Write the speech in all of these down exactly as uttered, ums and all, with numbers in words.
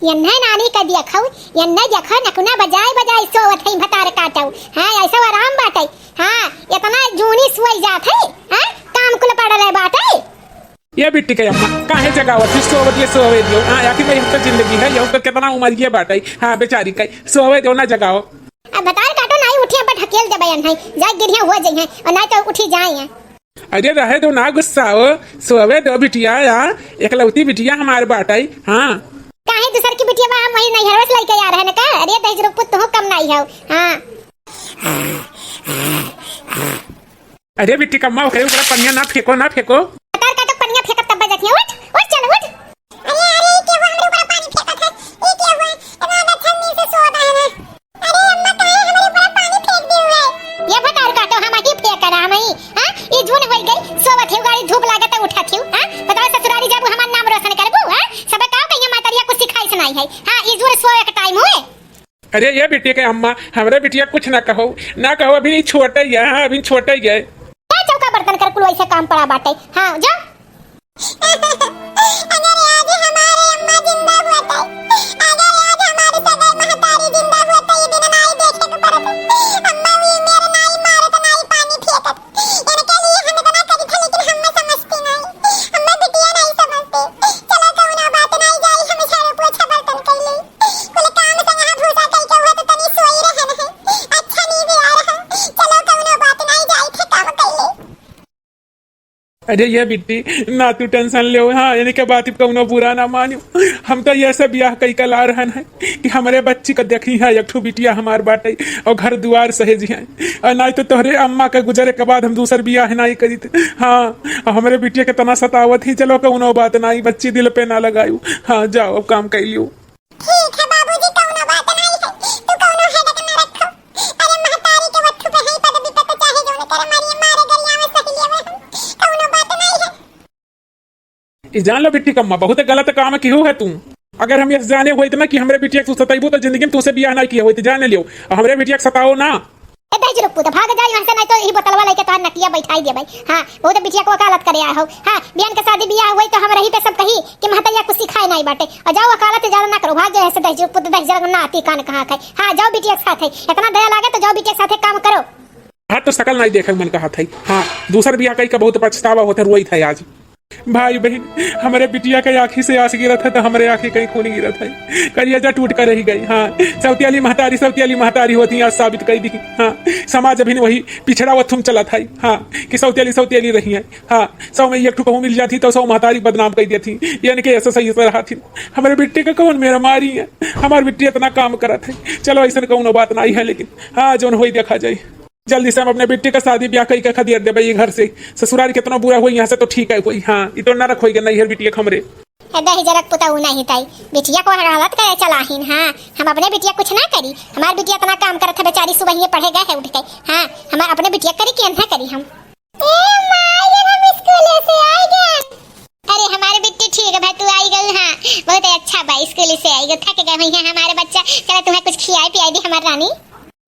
एन्है नानी का देखउ, एन्है देखउ, नकुना बजाए बजाए सोवत है भतार काटउ। हाँ, ऐसा आराम बाटइ। हाँ, एतना जूनी सोइ जात है, हाँ, काम कुल पड़ल है बाटइ। ए बिट्टी के अम्मा, काहे जगावत ही? सोवत ये सोवे दियो। हाँ, आखिर में इनका जिंदगी है, यहू का केतना उमरिये बाटइ। हाँ, बेचारी का, सोवे दियो ना जगाओ। अब भतार काटो नाहीं उठी, अब ढकेल देबइ एन्है, जाए गिरिया होइ जइहैं, अउर नाहीं तो उठी जाए। अरे रहे दो ना गुस्साओ, सोवे दो बिटिया, या एकलौती बिटिया हमार बाटइ। हाँ। काहे दूसर की बिटिया बा, हम वही नैहरवा से लइके आ रहे न का? अरे दहेज रुक पुत, तू कम नाहीं हउ। हाँ। अरे बिट्टी कम्मा, ओकरे ऊपर पनिया ना फेंको, ना फेंको। भतार काटो पनिया फेंकत तब बजत है। उठ, उठ, चल, उठ। अरे, अरे, ई के हुआ हमरे ऊपर पानी फेंकत है? ई के हुआ? इतना अच्छा नींद से सोवत है ना। अरे अम्मा, काहे हमरे ऊपर पानी फेंक दियो है? ए भतार काटो, हमहीं फेंक रहा, हमहीं। हाँ? ई जून होइ गइ, सोवत ही, गाड़ी धूप लागत है, उठत ही। हाँ? बताओ ससुरारी जाबू, हमार नाम रोशन करबू? हाँ? सब का कहिए महतारिया कुछ सिखाइस नाहीं है। हाँ, ई जून सोवे के टाइम हुए। अरे ए बिटिया के अम्मा, हमरे बिटिया कुछ ना कहो, ना कहो, अभी छोटइ है, हाँ, अभी छोटइ है। का चौका बर्तन कर कुल वैसे काम पड़ा बाटइ। हाँ, जा। अगर आज हमारे अम्मा जिंदा होतइ, अगर आज हमारे सगई महतारी जिंदा होतइ, ई दिन नाहीं देखे के पड़त। अम्मा भी मेरे नाहीं मारत, नाहीं पानी फेंकत। इनके लिए हम इतना करी थे, लेकिन हम समझती नाहीं, हम बिटिया नाहीं समझती। चलो कउनो बात नाहीं, जाई हम झाड़ू पोछा बर्तन कइली। कुल काम संगहा भूसा कइके हुआ तो तनी सोई रहन है। अच्छा नींद आ रहा। चलो कउनो बात नाहीं, जाई थे काम कइली। अरे ए बिट्टी, ना तू tension लेओ, हाँ, इनके बात कउनो बुरा ना मानियो। हम तो यह सब बियाह कइके ला रहन है कि हमरे बच्ची का देखिहैं, एक ठो बिटिया हमार बाटइ अउर घर दुआर सहेजिहैं, अउर नाहीं तो तोहरे अम्मा के गुजरे के बाद हम दूसर बियाह नाहीं करित। हाँ, हमरे बिटिया के तना सतावत ही, चलो कउनो बात नाहीं, बच्ची दिल पे ना लगायू। हाँ, जाओ अब काम कइलियो। ठीक है बाबूजी, कउनो बात नाहीं है, तू कउनो headache ना रखो। अरे महतारी के वत्थु पे है पदवी पे तो चाहे जौन करे मारिए, मारे गरिया में सही लेवे हम, कउनो बात नाहीं है। ई जान लो बिट्टी कम्मा, बहुत गलत काम किहू है तू। अगर हम यह जाने होइत ना कि हमरे बिटिया के तू सताइबू तो जिंदगी में तूसे बियाह नाहीं किहे होइत, जान लियो। अउर हमरे बिटिया के सताओ ना। ए दहेज रुक पुत, भाग जा यहाँ से, नाहीं तो ई बोतलवा लइके तोहार नकिया बइठाइ देबइ। हाँ, बहुत बिटिया के वकालत करे आए हउ। हाँ, बियान के शादी बियाह हुई तो हमरही पे सब कही कि महतैया कुछ सिखाए नाहीं बाटइ। अउर जाओ वकालत ज्यादा ना करो, भाग जा यहाँ से दहेज रुक पुत, दहेज रुक ना आती कान कहाँ खाए। हाँ, जाओ बिटिया के साथे, इतना दया लागे तो जाओ बिटिया के साथे काम करो। हाँ, तो सकल नाहीं देखे मन कहत है। हाँ, दूसर बियाह कइके बहुत पछतावा होत है, रोइत है आज। भाई बहिन, हमरे बिटिया के आँखी से आँस गिरत है, तो हमरे आँखी कहीं खून गिरत है। करेजा टूट कर रहि गइ। हाँ, सौतियाली महतारी, सौतियाली महतारी होत ही, आज साबित कइ दिही। हाँ, समाज अभिन वही पिछड़ा वथुम चलत है। हाँ, कि सौतियाली, सौतियाली रही है। हाँ, सौ में एक ठो कहूँ मिल जात ही, तो सौ महतारी बदनाम कइ देत ही। यानी कि ऐसा सही से रहत ही। हमरे बिट्टी का कौन मेरा मारी है? हमार बिट्टी इतना काम करत है। चलो, अइसन कउनो बात नाहीं है, लेकिन हाँ, जौन होई देखा जाई। जल्दी से हम अपने बिट्टी का शादी ब्याह कइके खदेड़ देबे ई घर से। ससुरारी केतनो बुरा होई, यहाँ से तो ठीक है होई। हाँ, ई तो नरक होई गे नैहर बिटिया के हमरे। ए दहेज रुक पुतऊ नाहीं ताई, बिटिया को हालत करे चलाहिन। हाँ, हम अपने बिटिया कुछ ना करी, हमार बिटिया इतना काम करत है बेचारी, सुबहिये पढ़े गए है उठ के। हाँ, हम अपने बिटिया करी कि ना करी हम। ए माँ, ये हम स्कूल से आइ गए। अरे हमारे बिट्टी ठीक है भाई, तू आइ गई। हाँ, बहुत अच्छा भाई, स्कूल से आइ गई, थक गए हुई है हमारे बच्चा। चलो तुम्हें कुछ खियाए पियाए दी हमार रानी।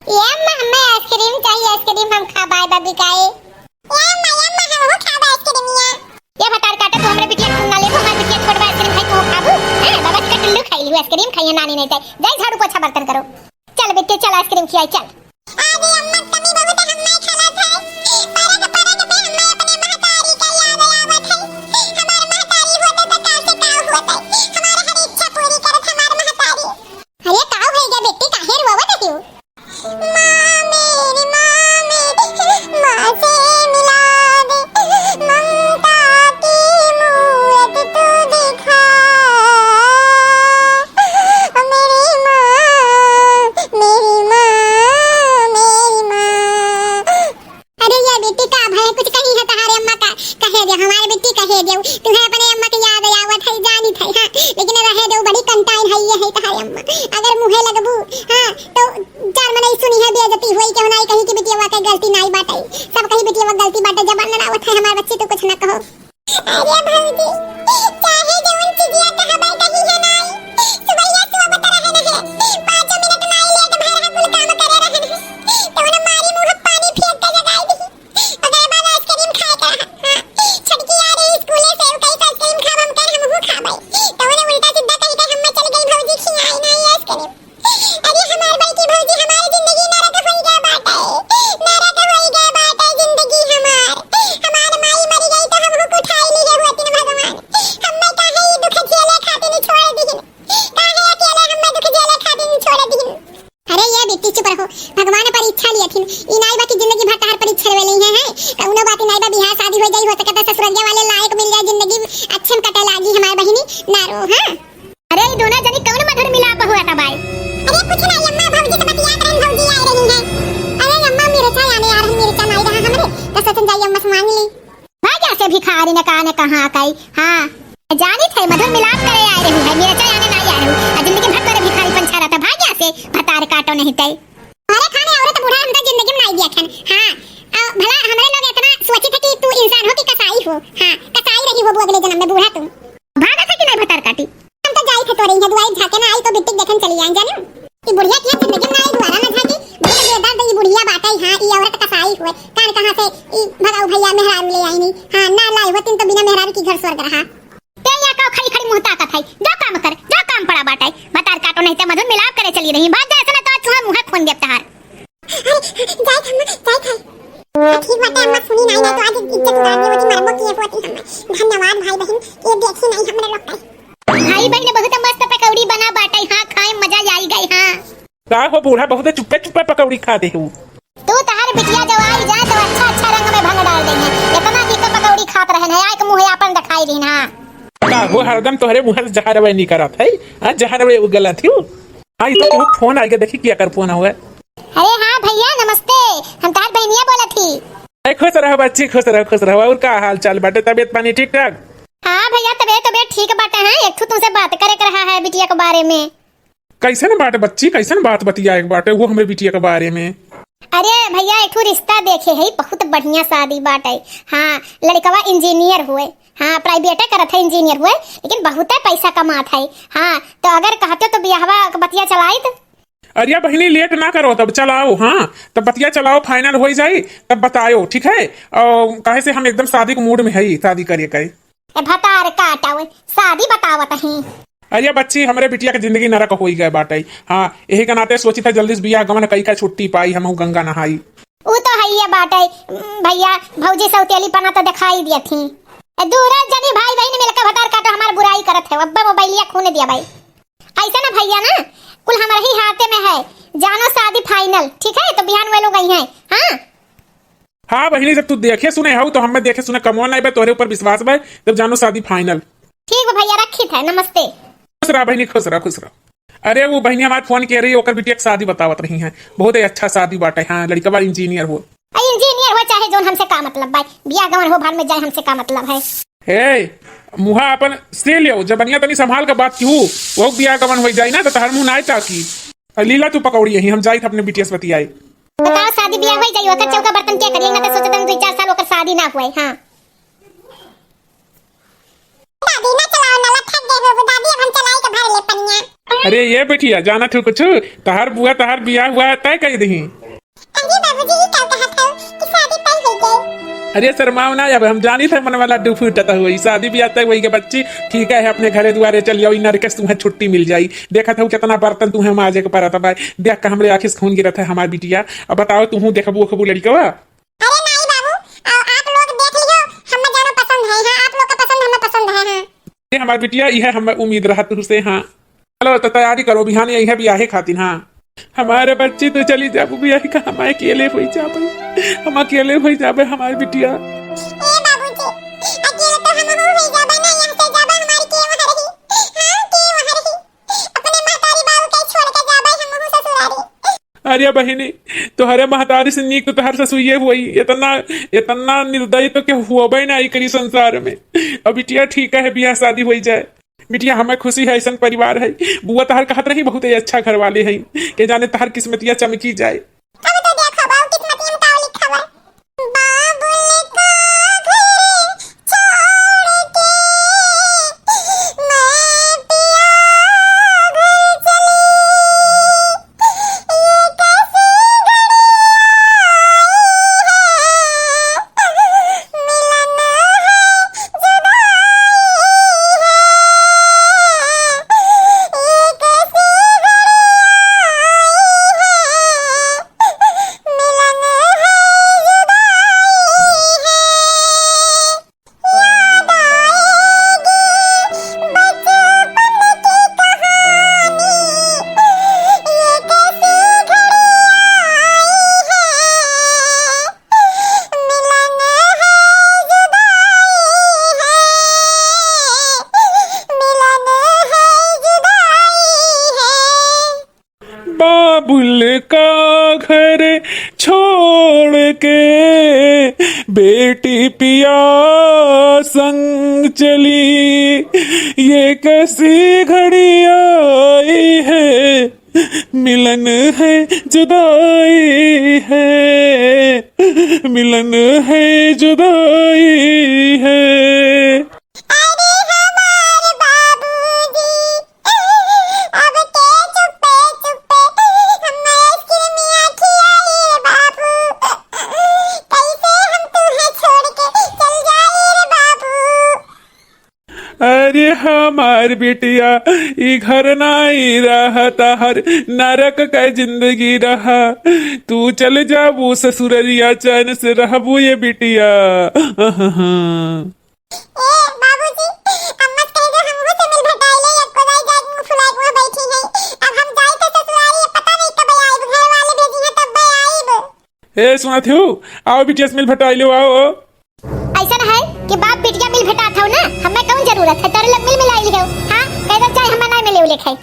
ए अम्मा, हमें आइसक्रीम चाहिए, आइसक्रीम हम खाबाए बबी का। ए अम्मा, ए अम्मा, हम हो खाबा आइसक्रीमिया। ए भतार काटा, तू हमरे बिटिया के ना लेबू, हमार बिटिया छोट बा, आइसक्रीम खाई तू खाबू? हैं, बाबा का टुल्लू खाई लियो, आइसक्रीम खाइए नानी नहीं ताई। जाई झाड़ू पोछा बर्तन करो। चल बिट्टी, चल आइसक्रीम खियाई, चल। अरे अम्मा, कमी बहुत हम नहीं खाना था। परक परक में हमें अपने महतारी का याद आवत है। हमार महतारी होते तो का से का होते। हमार हर इच्छा पूरी करत हमार महतारी। अरे का हो गया बिट्टी, काहे रोवत है तू? माँ मेरी, माँ मेरी, माँ से मिला दे, ममता की मूरत तू दिखा। ओ मेरी माँ, मेरी माँ, मेरी माँ। अरे ये बिट्टी का भय कुछ कही है तहारे अम्मा का, कहे दे हमारे बिट्टी कहे दे, तुम्हें अपने अम्मा की याद आवत है जानी थे, हाँ, लेकिन रहे दो बड़ी कंटाइन है ये है तहारे अम्मा, अगर मुँहे लगबू, हाँ, तो चार मनई सुनी है, बेइज्जती होई, केहू नाई कही कि बिटिया के गलती नाई बाटे, सब कही बिटिया के गलती बाटे, जबान लड़ावत है हमार बच्ची, तू कुछ ना कहो। अरे भौजी, चाहे जवन चीजिया कहबे कही है नाई, सुबहिया सोवत रहन है, पाँचों मिनट नाई लेट भर हम कुल काम करे रहन है, तो उन्हें मारी मुँह पानी फेंक के जगाई दी। ओकरे बाद आइसक्रीम खाए के रहा। हाँ, छोटकी आ रही स्कूले से, उ कही आइसक्रीम खाब हम, कर हमहू खाबे। तो उन्हें उल्टा सीधा कही के हम्मे चल गई भौजी खी हाँ, जानित है, मधुर मिलाप करे आए रही है, मिर्चा आने नाहीं आए रही। आ जिंदगी भर तोरे भिखारी पंछा रहता, भाग यहाँ से, भतार काटो नहीं तै। अरे खाने औरत बूढ़ा हम तो जिंदगी में नाहीं दिया खन। हाँ, आ, भला हमरे लोग इतना सोचित है कि तू इंसान हो कि कसाई हो। हाँ, कसाई रही हो अगले जन्म में बूढ़ा तू। भागा था कि नाहीं भतार काटी? हम तो जाई थे तोरे यहाँ दुआरी झाके ना आई तो बिट्टी देखन चली आए, जाने? ई बुढ़िया की जिंदगी में ना आई दुआरा ना झाकी, बहुत बेदर्द ई बुढ़िया बाटे। हाँ, ई औरत कसाई हुए, कान कहाँ से ई भगाऊ भैया मेहरारू ले आई नहीं। हाँ, ना लाई होती तो बिना मेहरारू की घर स्वर्ग रहा। ते यहाँ का खड़ी खड़ी मुँह ताकत है, जा काम कर, जा काम पड़ा बाटे। भतार काटो नहीं ते मधुर मिलाप करे चली रही, भाग जा, ऐसे ना तो आज तुम्हारा मुँह खोन देब तहार। अरे, जाए थे अम्मा, जाए थे। हाँ, ठीक बाटे अम्मा, सुनी नाहीं, नाहीं तो आज इज्जत उतार दी होती, मरबो किए होती हम। धन्यवाद भाई बहन, ये देखी नाहीं हमरे लोग का। भाई बहन बहुत मस्त पकौड़ी बना बाटे, हाँ, खाए मजा आई गए, हाँ। का हो बूढ़ा, बहुत चुप्पे चुप्पे पकौड़ी खा दे हो। तू तहार बिटिया जब आई जाए तो अच्छा अच्छा रंग में भंग डाल देंगे। इतना निक पकौड़ी खात रहन है, आए के मुँह आपन दिखाई रही ना। का हो हरदम तोहरे मुँह से जहरवे निकरत है, हाँ, जहरवे उगलत हो। हाँ, ई तो केहू फोन आइगा, देखी केकर फोन हुआ। अरे हाँ भैया नमस्ते, हम तहार बहनिया बोलत ही। ए, खुश रहो बच्ची, खुश रहो, खुश रहो। और का हाल चाल बाटे, तबीयत पानी ठीक ठाक? हाँ भैया, तबीयत, तबीयत ठीक बाटे। हाँ, एक ठो तुमसे बात करे के रहा है बिटिया के बारे में। कैसन बात बच्ची, कैसन बात बतियाए के बाटे वो हमें बिटिया के बारे में? अरे भैया, एक ठो रिश्ता देखे है, बहुत बढ़िया शादी बाटे। हाँ, लड़कवा इंजीनियर हुए। हाँ, प्राइवेटे करत है, इंजीनियर हुए, लेकिन बहुते पैसा कमात है। हाँ, तो अगर कहते तो बियाहवा के बतिया चलाइत। अरे बहिनी, लेट ना करो, तब चलाओ। हाँ, तब बतिया चलाओ, फाइनल होई जाई, तब बतायो, ठीक है? और काहे से हम एकदम शादी के मूड में है, शादी करिए कहे। ए भतार काटावे, शादी बतावत ही। अरे बच्ची, हमरे बिटिया के जिंदगी नरक होई गए बाटे। हाँ, यही के नाते सोची था जल्दी से बियाह गवन कई का छुट्टी पाई, हमहू गंगा नहाई। ऊ तो हइये बाटे, उम, भैया, भौजी सौतेली पना तो दिखाई दिया थी। ए, दूरा जनी भाई बहन मिलकर भतार काटो, हमार बुराई करत है, अब्बे मोबाइलिया खून दिया भाई। ऐसा ना भैया ना, कुल हमारे ही हाथे में है, जानो शादी फाइनल, ठीक है? तो बिहान वे लोग आई हैं, हाँ? हाँ बहिनी, जब तू देखे सुने हऊ तो हमें देखे सुने कमवा नहीं बे, तोहरे ऊपर विश्वास बे, जब जानो शादी फाइनल। ठीक बा भैया, रखी थे, नमस्ते। खुश रहा बहिनी, खुश रहा, खुश रहा। अरे वो बहिनी हमार फोन किहे रही, ओकर बिटिया के शादी बतावत रही हैं, बहुत ही अच्छा शादी बाटे। हाँ, लड़कवा इंजीनियर हो। आ, इंजीनियर हो चाहे जौन, हमसे का मतलब बा, बियाह गवन हो, भाड़ में जाए, हमसे का मतलब है। हे, मुहा अपन से लियो, जबनिया तनी संभाल के बात की हूँ, वो बियाह गवन हो जाई ना तो तहर मुँह नाई ताकी। आ, लीला तू पकौड़ी यही, हम जाई थे अपने बिटिया से बतियाई। बताओ, शादी बियाह हो जाई, ओकर चौका बर्तन के करिए ना, तो सोचत हन दो चार साल ओकर शादी ना हुए। हाँ। दादी, ना चलाओ नला, थक गए हो दादी, अब हम चलाई के भर ले पनिया। अरे ये बिटिया, जानत हो कुछ? तहार बुआ तहार बियाह हुआ है, तय कर दही। अरे बाबूजी, ये क्या कहत हो कि शादी तय हो गई? अरे शर्माओ ना, अब हम जानी थे मनवा लड्डू फूटत हुई, शादी बियाह तय होई के बच्ची, ठीक है, अपने घरे दुआरे चल जाओ, ई नरक से तुम्हें छुट्टी मिल जाई। देखत हो कितना बर्तन तुम्हें माजे के परत बा, देख के हमरे आँखी से खून गिरत है हमार बिटिया। अब बताओ, तुहू देखबू ओखबू लड़कवा? अरे नाई बाबू, आ, आप लोग देख लियो, हमें जानो पसंद है, हाँ, आप लोग का पसंद हमें पसंद है, हाँ। ये हमार बिटिया, यह हमें उम्मीद रहा तुझसे, हाँ। चलो तो तैयारी करो, बिहान यही है बियाहे खातिर, हाँ। हमारे बच्ची तो चली जाबू बियाहे का, हम अकेले होई जाबे, हम अकेले होई जाबे हमार बिटिया। ए बाबूजी, अकेले तो हम हो होई जाबे ना, यहाँ से जाबे हमारी के वहाँ रही, हाँ, के वहाँ रही। अपने महतारी बाबू के छोड़ के जाबे हम हो ससुरारी। अरे बहिनी, तोहरे महतारी से नीक तो तोहर ससुइये हुई। इतना, इतना निर्दयी तो केहू हुअबे ना करी संसार में। अब बिटिया ठीक है, बियाह शादी होई जाए। बिटिया, हमें खुशी है, ऐसन परिवार है। बुआ तोहर कहत रही, बहुत ही अच्छा घर वाले हैं, के जाने तोहर किस्मतिया चमकी जाए। अब तो देखो बाबू, किस्मतिया में का लिखा बा। बाबुल का घर छोड़ के मैं पिया घर चली। ये कैसी घड़ी आई है, मिलन है जुदाई है। ये कैसी घड़ी आई है, मिलन है जुदाई है। याद आएगी बचपन की कहानी, ये कैसी घड़ी आई है, मिलन है जुदाई है, मिलन है जुदाई है। बाबुल का घर छोड़ के बेटी पिया संग चली, ये कैसी घड़ी आई है, मिलन है जुदाई है, मिलन है जुदाई है। अरे हमार बाबूजी, अब के चुप्पे चुप्पे हम आइसक्रीमिया खियाई रे बाबू। कैसे हम तुहे छोड़ के चल जाई रे बाबू। अरे हमार बिटिया, ई घर नाई रहा तहर, नरक का जिंदगी रहा। तू चल जाबू ससुररिया, चैन से रहबू ये बिटिया। ए बाबूजी, अम्मा से कह दो, हमहू से मिल भेटाई ले, एको दाई जाए मुंह फुलाए के वहाँ बैठी है। अब हम जाई तो ससुरारी, अब पता नहीं कब आइब, घर वाले भेजी हैं तब आइब। ए सुनत हो, आओ बिटिया से मिल भेटाई लो, आओ। ऐसन है कि बाप बिटिया मिल भेटात हो ना, हमें कौन जरूरत है तोरे लोग मिल मिलाई लियो। हाँ, कह दो चाहे हमें ना मिले उले खाए।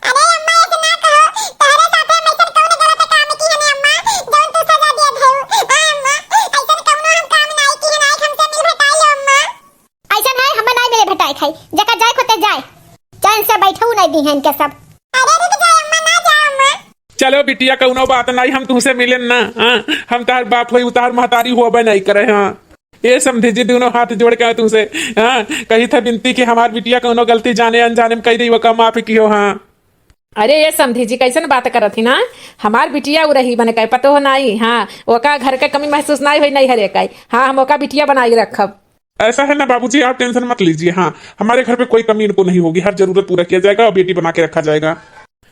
अरे अम्मा, ऐसे ना कहो, तोहरे साथे हम ऐसन कौन गलत काम की हने अम्मा, जौन तू सजा दिया धऊ? हाँ अम्मा, ऐसन कौनो हम काम नाई की हने, आज हमसे मिल भेटाई लो अम्मा। ऐसन है, हमें नाई मिले भेटाई खाई, जका जाए खोते जाए, चैन से बैठऊ नहीं दी है इनके सब। अरे रुक जाए अम्मा, ना जाओ अम्मा। चलो बिटिया, कौनो बात नाई, हम तुमसे मिलेन ना। हाँ, हम तार बाप होई, उतार महतारी होबे नहीं करे। हाँ, ए समधी जी, दोनों हाथ जोड़ के तुमसे, हाँ, कही था बिनती कि हमार बिटिया कौनो गलती जाने अनजाने में कही दी, ओका माफ कियो। हाँ। अरे ए समधी जी, कैसन बात करत ही ना? हमार बिटिया उ रही बने कहे पतोह नाई। हाँ, ओका घर के कमी महसूस नाई होई, नहीं हरे कहे। हाँ, हम ओका बिटिया बनाई रखब। ऐसा है ना बाबूजी, आप tension मत लीजिए। हाँ, हमारे घर पे कोई कमी इनको नहीं होगी, हर जरूरत पूरा किया जाएगा और बेटी बना के रखा जाएगा।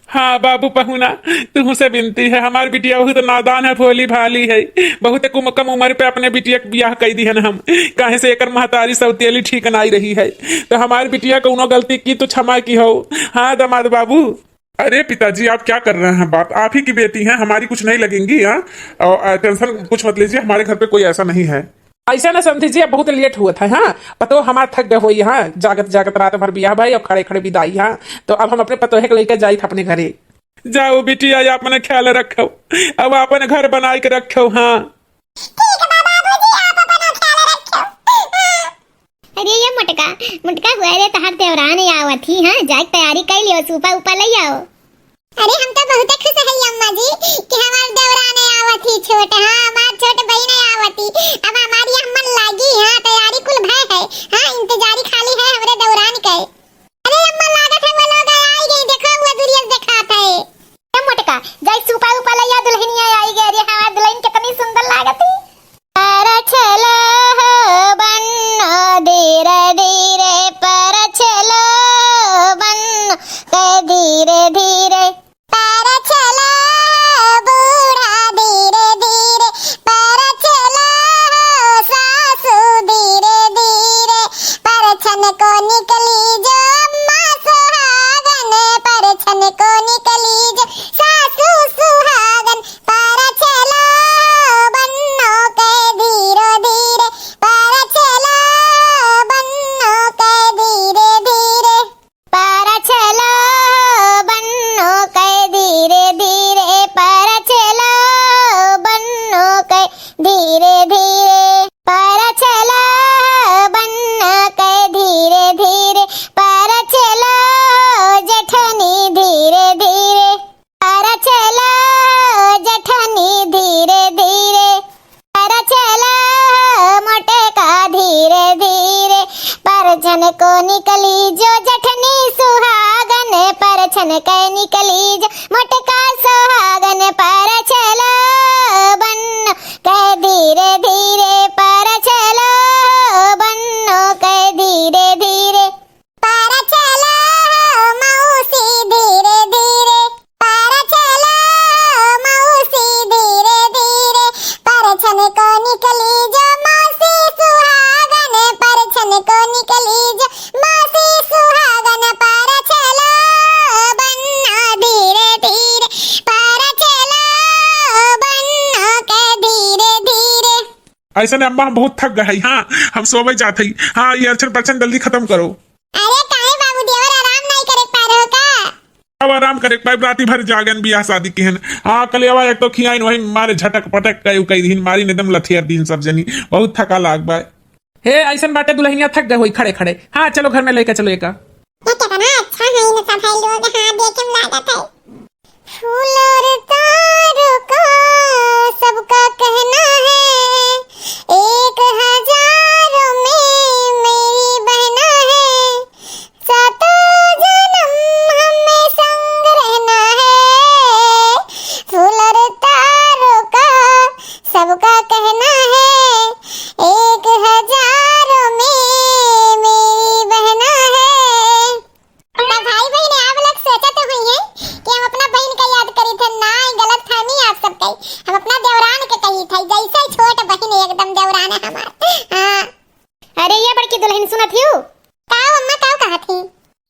हाँ बाबू पहुना, तुमसे बिनती है, हमार बिटिया बहुत नादान है, भोली भाली है, बहुत कम, कम उम्र पे अपने बिटिया के बियाह कई दिहन हम, काहे से एकर महतारी सौतेली ठीक नाई रही है, तो हमार बिटिया कौनो गलती की तो क्षमा किहो। हाँ दामाद बाबू। अरे पिताजी, आप क्या कर रहे हैं बात? आप ही की बेटी हैं, हमारी कुछ नहीं लगेंगी। हाँ, और, आ, tension कुछ मत लीजिए, हमारे घर पे कोई ऐसा नहीं है। ऐसा ना समधी जी, अब बहुत late हुआ था। हाँ, पतो हमार थक गए होई। हाँ, जागत जागत रात भर बियाह भाई और खड़े खड़े विदाई। हाँ, तो अब हम अपने पतोहे के लेके जाई अपने घरे। जाओ बिटिया, अपने ख्याल रखो, अब अपन घर बनाई के रखो। हाँ। ठीक बा बाबूजी, आप अपन ख्याल रखो। अरे ये मोटका, मोटका हुआ रे, तहार देवरान आवत ही। हाँ, जाए के तैयारी कर लियो, सूपा उपा ले आओ। अरे हम तो बहुत खुश है अम्मा जी कि हमार देवरान आवत ही छोट। हाँ, हमार छोट बहिन आवत ही, अब हमारी अम्मन लागी। हाँ, तैयारी कुल भय है। हाँ, इंतजारी खाली है हमरे देवरान के। अरे अम्मा, लागत है वो लोग आई गई, देखो वो दुरिया से देखात है। ए मोटका, जाई सूपा उपा लइया, दुल्हनिया आई गई। अरे हमार दुल्हन कितनी सुंदर लागत है। परछलो हो बन्नो धीरे धीरे, परछलो बन्नो के धीरे धीरे। परछलो बूढ़ा धीरे धीरे, परछलो सासू धीरे धीरे। परछन को निकली जो अम्मा सुहागन, परछन को निकली जो सासू सुहागन। परछलो बन्नो के धीरे धीरे, परछलो बन्नो के धीरे धीरे। परछलो बन्नो के धीरे धीरे, परछलो बन्नो के धीरे धीरे। परछलो बन्नो के धीरे धीरे, परछलो जेठनी धीरे धीरे। परछलो जेठनी धीरे धीरे, परछलो मोटका धीरे धीरे। परछन को निकली जो जेठनी सुहागन, परछन के निकली जो मोटका सुहागन। परछलो बन्नो के धीरे धीरे, परछलो बन्नो के धीरे धीरे। परछलो मौसी धीरे धीरे, परछलो मौसी धीरे धीरे। परछन को निकली जो मौसी सुहागन, परछन को निकली जो मौसी सुहागन। परछलो बन्नो धीरे धीरे, परछलो बन्नो के धीरे धीरे। ऐसे ने अम्मा, हम बहुत थक गए हई। हाँ, हम सोवे जात हई। हाँ, ये अरछन परछन जल्दी खत्म करो। अरे काहे बाबू, देवर आराम नहीं करे पा रहे हो का? अब आराम करे के पाइब, राती भर जागन बियाह शादी के हन। हाँ, कलियावा एक तो खियाइन, वही मारे झटक पटक कई, कई दिन मारी एकदम लथियर दिन सब जनी, बहुत थका लाग बा। हे, ऐसन बाटे दुल्हनिया थक गए होई खड़े खड़े। हाँ, चलो घर में लेके चलो एका। ये कितना अच्छा है इन सब है लोग, हाँ, देखे में लागत है। फूल और तारों का सबका कहना है, एक हजारों में मेरी बहना है, सातों जन्म हमें संग रहना है। फूल और तारों का सबका कहना है, एक हजारों में मेरी बहना है। तो भाई बहिन, आप लोग सोचत होइहैं कि हम अपना बहिन का याद करी थे, नाहीं, गलत फहमी आप सबके। हम अपना देवरान के कही थे, जैसे छोट बहिन एकदम देवरान है हमार। हाँ। अरे ये बड़की दुल्हन, सुनत हियो? का अम्मा, का कहत ही?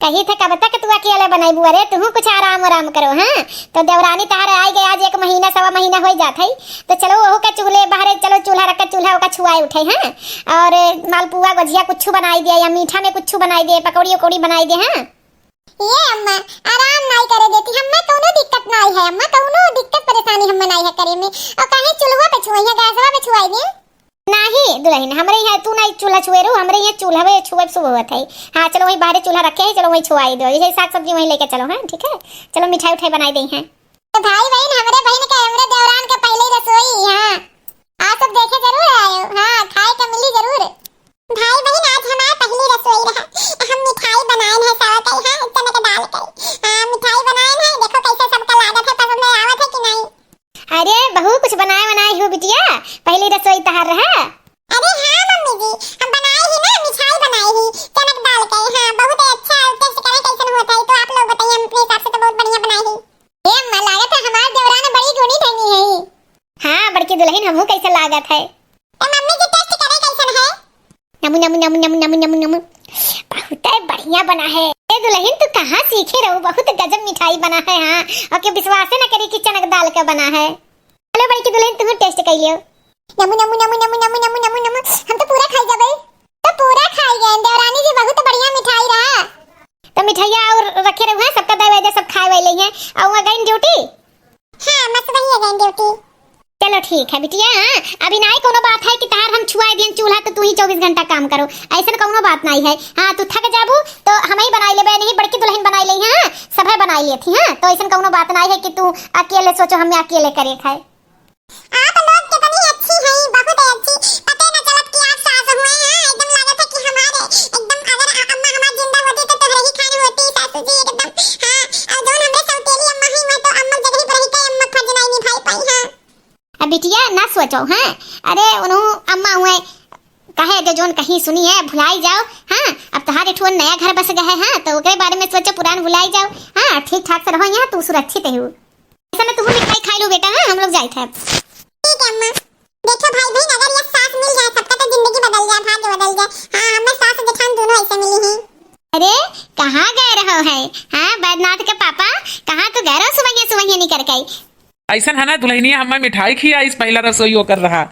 कही थे कब तक तू अकेले बनैबू? अरे तुहू कुछ आराम आराम करो, हाँ? तो देवरानी तहार आई गए, आज एक महीना सवा महीना हो जात है, तो चलो ओहू के चूल्हे बहरे, चलो चूल्हा रख के चूल्हा ओका छुआए उठे, हाँ? और मालपुआ गुझिया कुछ बनाई दे, या मीठा में कुछ बनाई दे, पकौड़ी उकौड़ी बनाई दे, हाँ? ये अम्मा, आराम नाई करे देती, हम्मे कौनो दिक्कत नाई है अम्मा, कौनो दिक्कत परेशानी हम्मे नाई है करे में। और कहीं चूल्हा पे छुआई है, गैसवा पे छुआई दे? नाहीं दुल्हन, हमरे यहाँ तू नाई चूल्हा छुए रू, हमरे यहाँ चूल्हा पे छुए शुभ होत है। हाँ, चलो वहीं बाहरे चूल्हा रखे है, चलो वहीं छुआई दो, जैसे साग सब्जी वहीं लेके चलो, हाँ, ठीक है? चलो मिठाई उठाई बनाई दे हैं। तो भाई बहिन, हमरे बहिन के, हमरे देवरान के पहले रसोई, हाँ। आप सब देखे जरूर आयो, हाँ, खाए के मिली जरूर। भाई बहिन, आज हमार पहली रसोई रहा। हम मिठाई बनाएन है सब कई, हाँ, चना के दाल कई। हाँ, मिठाई बनाएन है, देखो कैसे सबका लागत है, पसंद में आवत है कि नाहीं? अरे, बहुत कुछ बनाए बनाए हो बिटिया, पहली रसोई तहार रहा। अरे हाँ मम्मी जी, हम बनाए ही ना, मिठाई बनाए ही, चना के दाल कई। हाँ, बहुत अच्छा, taste करे कैसन होत है, तो आप लोग बताइए, हम अपने हिसाब से तो बहुत बढ़िया बनाए ही। ए अम्मा, लागत है हमार देवरान बड़ी गुणी धनी है। हाँ, बड़की दुल्हन, हमहू कैसे लागत है। ए मम्मी जी, taste करे कैसन है? नमु, नमु, नमु, नमु, नमु, नमु, नमु। बहुत बढ़िया बना है। ए दुल्हन, तू कहाँ सीखे रहू? बहुत गजब मिठाई बना है, हाँ। और के विश्वास न करी कि चनक दाल का बना है। चलो बड़की दुल्हन, तू taste कर लियो। नमु, नमु, नमु, नमु। हम तो पूरा खाई जाबे। तो पूरा खाई गए देवरानी जी, बहुत बढ़िया मिठाई रहा। तो मिठाइया और रखे रहू, हाँ, सबका दे दे, सब खाए वाले हैं। और वहाँ गई duty? हाँ, मस्त वही है गई duty। चलो ठीक है बिटिया, हाँ, अभी नाई कोनो बात है कि तहार हम छुआए दियन चूल्हा तो तू ही चौबीस घंटा काम करो, ऐसन कोनो बात नाई है। हाँ, तू थक जाबू तो हम ही बनाई लेबे, नहीं बड़की दुल्हन बनाई ले, हाँ, सब है बनाई लेती, हाँ, तो ऐसन कोनो बात नाई है कि तू अकेले सोचो, हमें अकेले करे खाए। आप लोग कितनी अच्छी हैं, बहुत अच्छी। पते न चलत कि आप सास हुए हैं, एकदम लागत है कि हमारे, एकदम अगर अ-, अम्मा हमार जिंदा होती तो तोहरे ही खान होती सासू जी एकदम। हाँ, और जौन हमरे सौतेली अम्मा ही, मैं तो अम्मा जगह पर रही के अम्मा फर्ज नहीं निभाई पाई। हाँ। अब बिटिया ना सोचो, हाँ, अरे उन्हों अम्मा हुए, कहे जो जौन कहीं सुनी है भुलाई जाओ। हाँ, अब तहार एक ठो नया घर बस गए है, हाँ, तो ओकरे बारे में सोचो, पुरान भुलाई जाओ। हाँ, ठीक ठाक से रहो यहाँ, तू सुरक्षित हो। ऐसा ना तू मिठाई खाई लो बेटा, हाँ, हम लोग जाए थे। ठीक है अम्मा। देखो भाई बहन, अगर ये सास मिल जाए सबका तो जिंदगी बदल जाए, भाग्य बदल जाए। हाँ, हमें सास जेठान दोनों ऐसे मिली हैं। अरे, कहाँ गए रहो है? हाँ, बैद्यनाथ के पापा, कहाँ तू गए रहो सुबह सुबह निकल के? ऐसन है ना, दुल्हनिया हमें मिठाई खियाइस, पहला रसोई ओकर रहा,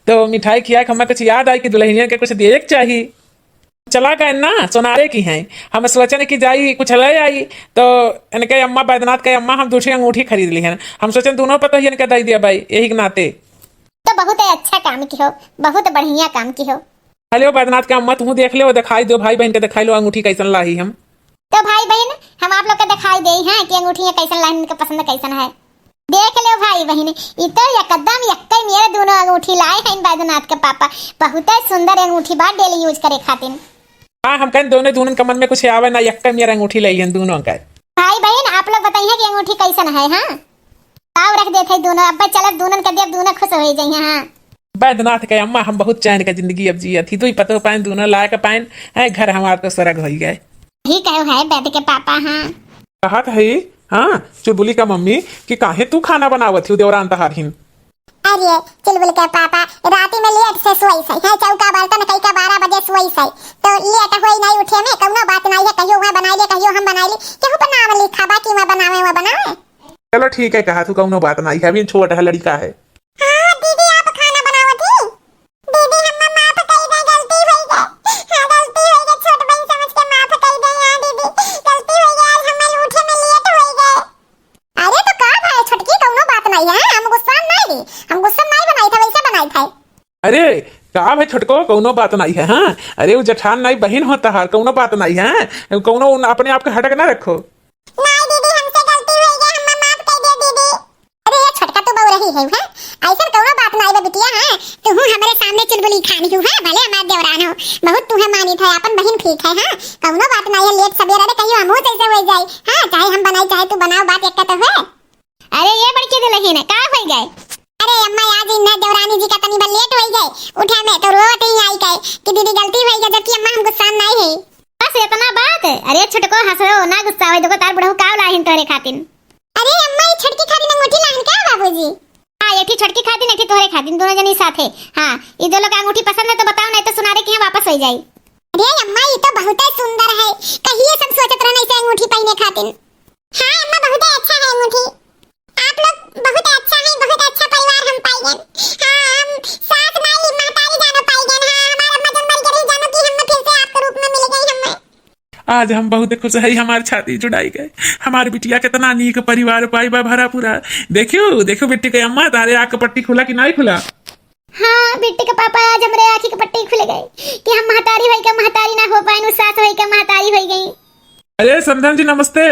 तो मिठाई खिया के हमें कुछ याद आई कि दुल्हनिया के कुछ दिए के चाही। चला गए ना, सोनारे की हैं। हम सोचन कि जाई कुछ ले आई, तो इनके अम्मा, बैद्यनाथ के अम्मा, हम दूसरी अंगूठी खरीद ली हैं। हम सोचन दोनों पतोहियन के दे दिया भाई, यही के नाते। तो बहुत ही अच्छा काम की हो, बहुत बढ़िया काम की हो। हेलो बैद्यनाथ के अम्मा, तू देख ले, दिखाई दो भाई बहन के, दिखाई लो अंगूठी कैसन लाई हम। तो भाई बहन, हम आप लोग के दिखाई दे हैं कि अंगूठियाँ कैसन लाई, इनके पसंद कैसन है। देख लो भाई बहन, ई तो एकदम यक्के मेरे दोनों अंगूठी लाए हैं बैद्यनाथ के पापा। बहुत ही सुंदर अंगूठी बा daily use करे खातिर। हाँ, हम कहें दोनों, दोनों के मन में कुछ आवे ना, यक्के मेरे अंगूठी ले लें दोनों का। भाई बहन, आप लोग बताइए कि अंगूठी कैसन है, हाँ? ताव रख देते हैं दोनों, अब चलत दोनों के देव, दोनों खुश हो जाइए, हाँ। बैद्यनाथ के अम्मा, हम बहुत चैन के जिंदगी अब जियत ही, दुई पतोह पाएन, दोनों लायक पाएन, है घर हमार तो स्वर्ग होई गए। ही कहो है बैद्य के पापा, हाँ। कहत है, हाँ, चुलबुली का मम्मी, कि काहे तू खाना बनावत ही देवरान तहार हिन? अरे, चुलबुल के पापा, राती में लेट से सोई सही, है चौका बर्तन कई का बारह बजे सोई सही, तो लेट होई नहीं उठे में, कौनो बात नहीं है, कहियो वह बनाई ले, कहियो हम बनाई ले, केहू पर नाम लिखा बा कि वह बनावे, वह बनावे। चलो ठीक है, कहा तू कौनो बात नहीं है, अभी छोट है, लड़का है। हाँ, दीदी, आप खाना बनावत ही? दीदी, हम्मा माफ कई दे, गलती होई गए। हाँ, गलती होई गए, छोट बहन समझ के माफ कई दे। हाँ, दीदी, गलती होई गए, आज हम्मा उठे में लेट होई गए। अरे, का भाई छोटको, कौनो बात नाई है, हाँ? अरे, उ जेठान नाई, बहिन हो तहार, कौनो बात नाई है, कौनो उन-, अपने आप के हटक ना रखो। नाई दीदी, हमसे गलती होइ गई, हम्मा माफ कर दे दीदी। अरे ये छोटका तू बउरही है, हैं? ऐसन कौनो बात नाई बा बिटिया, हैं? तू हूँ हमरे सामने चुलबुली खानी हूँ, हैं? भले हमार देवरान हो, बहुत तुहे मानित है, अपन बहिन ठीक है, हाँ? कौनो बात नाई है, लेट सबेर, अरे कहियो हमहू जैसे होइ जाई, हाँ? चाहे हम बनाई, चाहे तू बनाओ, बात एक तो है। अरे ये बड़की दुलहिन, का होइ गए? अरे अम्मा, आज इन्ना देवरानी जी का तनी भर लेट होइ गए उठे में, तो रोवत ही आई गए कि दीदी गलती होइ गई, जबकि अम्मा हम गुस्सा में नाई है। बस इतना बात? अरे छोटको हंसो ना, गुस्सा होइ, देखो तार बुढ़ऊ का लाहिन तोहरे खातिन। अरे अम्मा, ये छोटकी खातिन अंगूठी लाहिन का बाबूजी? हाँ, एक ठी छोटकी खातिन, एक ठी तोहरे खातिन, दोनों जनी साथे। हाँ, ये दो लोग अंगूठी पसंद है तो बताओ, नहीं तो सुनारे के यहाँ वापस होइ जाई। अरे अम्मा, ये तो बहुत ही सुंदर है, कहिए सब सोचत रहना इसे अंगूठी पहने खातिन। हाँ अम्मा, बहुत ही अच्छा है अंगूठी। आप लोग बहुत अच्छा है, बहुत अच्छा परिवार हम पाइगन। हाँ, हम सास नाई महतारी जानो पाइगन। हाँ, हमार अम्मा जन मर गई जानो कि हम फिर से आपके रूप में मिल गई हमें। आज हम बहुत खुश है, हमार छाती जुड़ाई गए। हमार बिटिया कितना नीक परिवार पाई बा भरा पूरा। देखियो, देखियो बिट्टी के अम्मा, तारे आँख पट्टी खुला कि नाई खुला? हाँ, बिट्टी के पापा, आज हमरे आँखी के पट्टी खुल गए कि हम महतारी होई का महतारी ना हो पाए, सास होई का महतारी होई गई। अरे समधन जी नमस्ते।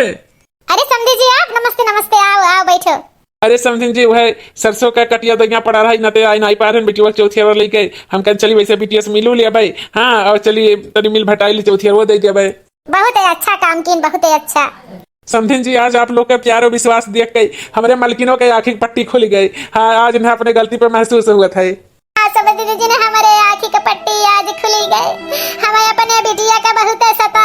अरे समधी जी आप, नमस्ते नमस्ते, आओ आओ बैठो। अरे समधिन जी, वह सरसों का कटिया दइया पड़ा रहा, इन्ना ते आई नाई पारन, बिटिया चौथिया लेके हम कहन चली वैसे बिटिया से मिलू लिया भाई। हाँ, और चली तनी मिल भटाई ली, चौथिया वो दे दिया भाई। बहुत ही अच्छा काम कीन, बहुत ही अच्छा। समधिन जी, आज आप लोग का प्यार और विश्वास देख के हमरे मलकिनों के आँखी की पट्टी खुल गई। हाँ, आज इन्हें अपने गलती पे महसूस हुआ था। हाँ, समधिन जी ने हमारे आँखी की पट्टी आज खुली गई। हमें अपने बिटिया का बहुत सता